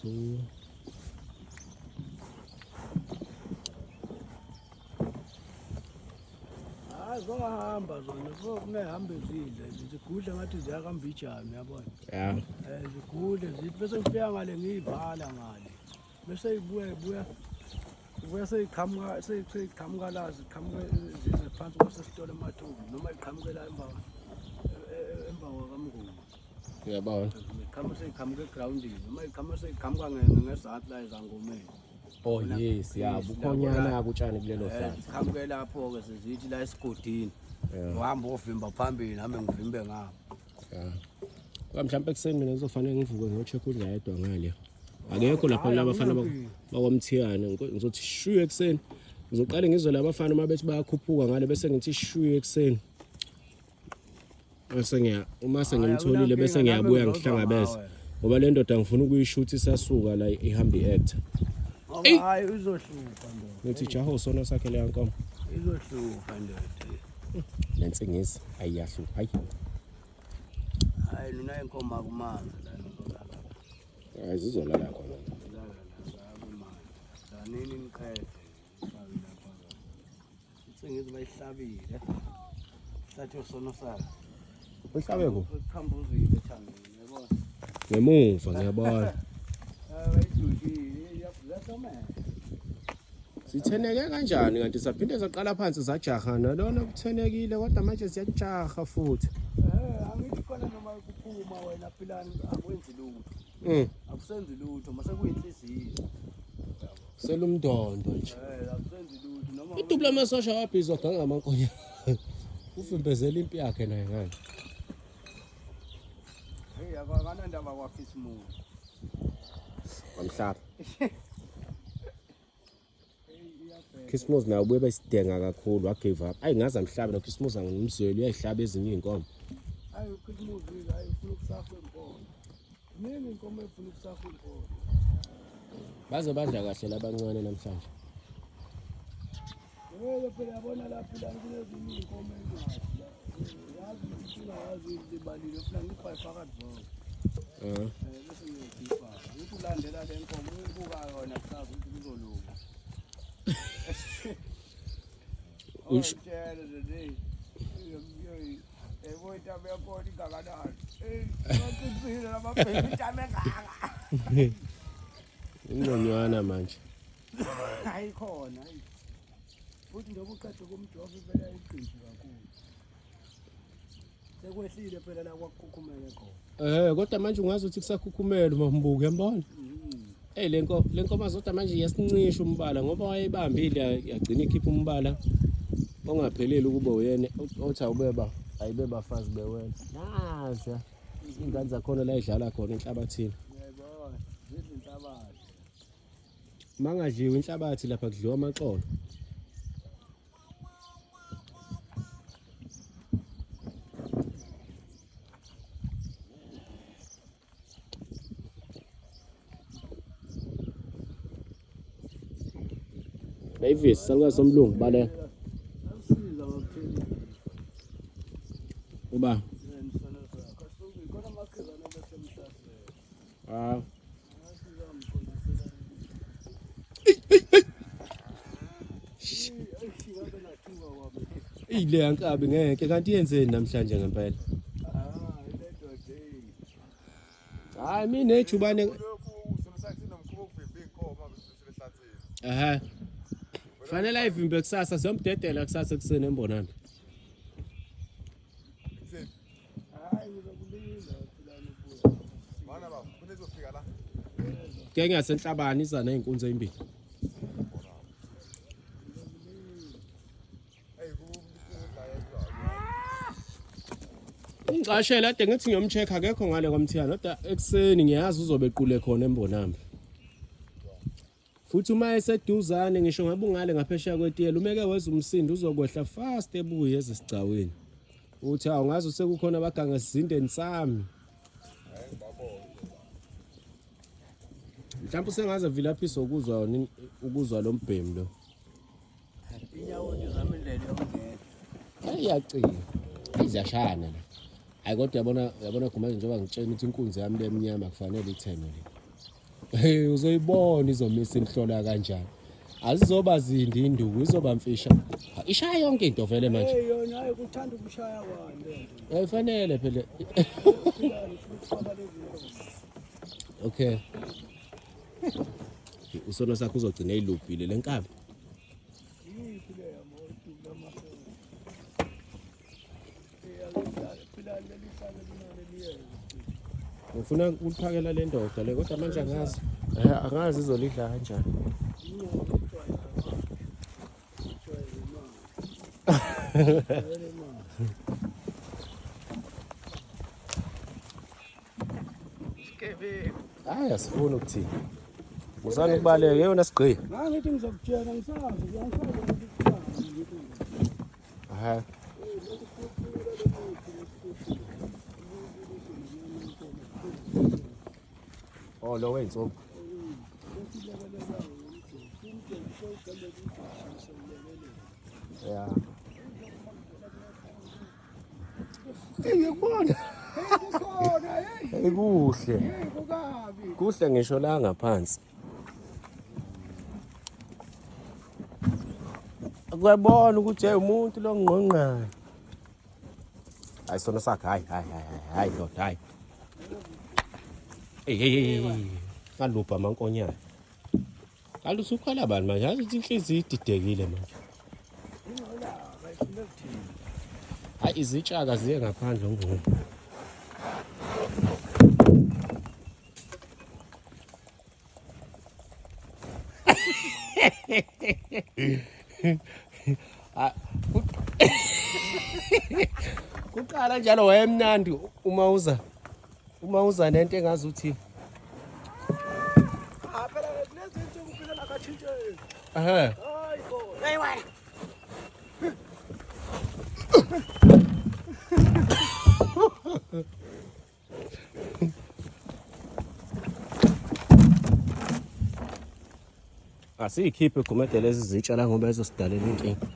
2. Hayi zohamba zona sokunehambe zidle zigudle ngathi ziyakambijana uyabona. Ya. Zigudle zithi bese ngifika ngale ngiyivala ngale. Bese ibuya ibuya ibuya seyiqhamuka seyiqhamuka la ziqhamuka zize phansi kwasesitolo emathuba noma iqhamukela emva emva kwakamnguni. Uyabona. Iqhamuka seyiqhamuka egrawundini noma iqhamuka seyiqhamuka ngezansi la ezangomeni. Oh yes, ya bukhonyana kutshani kulelo hlathi. Siqhamuke lapho-ke sezithi la esigodini. Uhamba ovimba phambili nami ngivimbe ngapha. Ya. Kwa mhlawumbe ekuseni mina ngizofanele ngivuke ngiyocheck udlayedwa ngale. Akekho lapha kulaba bafana bakwamthiyane ngizothi shuye ekuseni. Ngizoqale ngizwe labafana uma bethi bayakhuphuka ngale bese ngithi shuye ekuseni. Bese ngiya uma sengimtholile bese ngiyabuya ngihlangabeze. Ngoba le ndoda ngifuna ukuyishuthi isasuka la ihamba i-actor. Ngoba hayi izohlupha ndoda. Ngithi jaho sona sakhe leya nkomo. Izohlupha ndoda. Lensingisi ayiyahlupha hayi. Hayi nina inkomo akumanzi la nizolala. Hayi zizolala khona. Lala la akumanzi. Danini niqede. Fake lapha. Insingizi bayihlabile. Hlathe sono sakhe. Uhlabe ku? Uqhambuzile ethangeni yabona. Ngemuva ngiyabona. Bayidudile yahlomela. Sitheneke kanjani kanti saphinde saqala phansi sajaha nalona kuthenekile kodwa manje siyajaha futhi. Angithi khona noma kuphuma wena philani akwenzi lutho. Akusenzi lutho mase kuyinhliziyo. Selumndondo nje. Akusenzi lutho noma Idubula amasosha wabhizwa ganga amankonya. Uvimbezela impi yakhe naye ngani. Hey akanandaba kwakhisimusi. Wamhlaba. Christmas naye ubuye besidenga kakhulu wa give up. Ayi ngaze amhlabe no Christmas angimzweli uyayihlaba ezinye izinkomo. Hayi ukhisimusi hayi ufuna ukusafwa inkomo. Nini inkomo efuna ukusafwa inkomo? Baze badla kahle labancane namhlanje. Yebo phela yabona lapha la kunezinye inkomo ezingathi. Yazi inkinga yazi libalile ufuna ngibhaye phakathi zonke. Bese ngiyokhipha. Ngithi ulandela le nkomo uyibuka yona kusasa ukuthi kuzolunga. Usho nje yebo intaba yakhona ingakanani. Eh, baqinisile lababheka intaba engaka. Ingconywana manje. Hayi khona. Futhi njengoba uqeda kumjova vele ayiqinji kakhulu. Sekwehlile phela la kwakukhukhumele khona. Kodwa manje ungazi ukuthi kusakhukhumele uma mbuka uyambona. Hey lenko lenkomo zodwa manje iyasincisha umbala ngoba wayebambile yagcina ikhipha umbala ongapheleli ukuba uyena othi awubeba ayibe bafazi bewena. Nazi ingane zakhona la idlala khona enhlabathini. Ngiyayibona zidla inhlabathi. Mangadliwa inhlabathi lapha kudliwa amaxolo. Davis salukazi somlungu baleka. Asiza bakutheni. Uba Yena sakho. Asuke khona amakhizana besemhlasela. ah Asiza mqondisela. Ngabe nathuka kwami. ile yankabi ngeke kanti yenzeni namhlanje ngempela. Ah, ile ndoda hey. Hayi mina ejubane Lokhu usebesathi nomkhuba wokuvimba iy'nkomo besebehlathini. ehe. Fanele ayivimbe kusasa siyomdedela kusasa ekuseni embonami. Ekutheni, Hayi ngizokulinda philani ubuya. mana baba, funa izofika la. Ke ngasenhlabani iza nezinkunzi ezimbili. Eyi, kudla Ungicashela ade ngithi ngiyomcheck akekho ngale kwamthiyana kodwa ekuseni ngiyazi uzobe equle khona embonami. Futhi uma eseduzane ngisho ngabe ungale ngaphesheya kwetiyela umeke weza umsindo uzokwehla fast ebuye ezesigcawini. Uthi awu ngazi sekukhona abaganga esizindeni sami. Mhlawumbe usengaze vilaphisa ukuzwa ukuzwa lo mbhemu lo. Inyawo nje zami indlela yokungena. Iyacina. Iziyashayana la. Hayi kodwa uyabona uyabona Gumane njengoba ngitshela ukuthi inkunzi yami le emnyama kufanele ithenwe le. Hey, uzoyibona izomisa imhlola kanjani. Azizoba zindi induku, izoba mfisha. Ishaya yonke into vele manje. Hey yona hayi kuthanda ukushaya kwani lento. Ayifanele phela. Philani futhi faka lezi nkomo. Okay. Usono sakho uzogcina eyilubhile le nkabi. Yiphi leyo moto lamase. Philani leli hlale linale liyeke. Ngifuna ukuliphakela le ndoda le kodwa manje angazi. Eh, angazi izolidla kanjani. Hayi asifuni ukuthini. Musani ukubaleka yona sigqiya. Ngangithi ngizokutshela ngisazi ngiyasazi ukuthi kuthani ngithi. Aha. Oh lo weyinsuku. Yeah. Hey ngiyakubona. Kukhona hey Hey kuhle. hey kukabi. Kuhle ngisho la ngaphansi. Kuyabona ukuthi hey umuntu lo ngqongqayo. Hayi sona sakhe hayi hayi hayi hayi ndoda hayi. Hey hey hey. Ngalubha amankonyane. Kanti usukhala bani manje? Yazi ukuthi inhliziyo ididekile manje. Hayi izitshaka ziye ngaphandle ngoma. Kuqala njalo wayemnandi uma uza uma uza nento engazuthi Ah phela kulezi insuku phela akatshintshe. ehe Hayi bo. Hey wena. Asiyikhiphe gumede lezi zitsha la ngoba ezosidalela inkinga.